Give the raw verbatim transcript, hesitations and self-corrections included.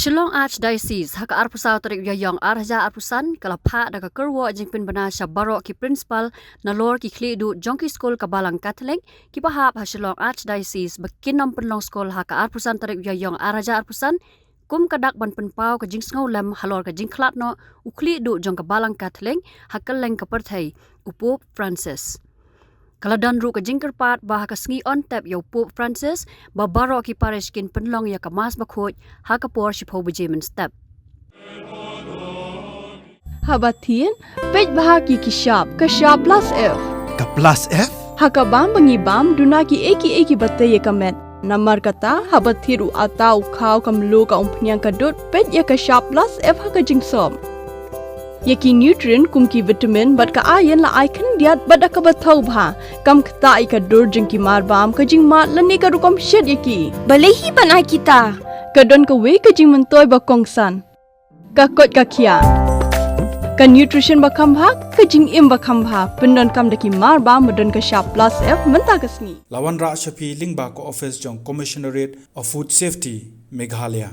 Shillong Archdiocese ha ka arphew saw tarik u Ïaïong ar hajar arphew san ka la phah da ka kyrwoh jingpynbna sha baroh ki principal nalor ki khlieh duh jong ki skul ka Balang Catholic kiba hap ha Shillong Archdiocese ba kin ym pynlong skul ha ka arphew san tarik u Ïaïong ar hajar arphew san, kum ka dak ban pynpaw ka jingsngewlem halor ka jingkhlad noh u khlieh duh jong ka Balang Catholic ha kylleng ka pyrthei, u Pope Francis. Ka la don ruh ka jingkyrpad ba ha ka sngi on tep ïa u Pope Francis ba baroh ki parish kin pynlong ïa ka Mass Bakhuid ha ka por shiphew baje mynstep. Haba thied, peit bha ki ki shap, ka shap plus F. Ka plus F? Ha ka bam ba ngi bam, duna ki ei ki ei kiba tei ïa ka met. Namar kata, haba thied u atta, u khaw, ka mluh, ka umphniang, ka dud, peit ïa ka shap plus F ha ka jingsop. Ïa ki nutrient kum ki vitamin bad ka iron la ai khyndiat bad da kaba thaw bha. Kam ktah ïa ka dur jong ki marbam, ka jingmad lane ka rukom shet ïa ki. Balei hi ban ai kita? Ka don kawei ka jingmyntoi ba kongsan. Ka koit ka khiah. Ka nutrition ba kham bha, ka jingim ba kham bha. Pyndonkam da ki marbam ba don ka shap plus F mynta ka sngi. La wanrah sha phi lyngba ka office jong Commissionerate of Food Safety, Meghalaya.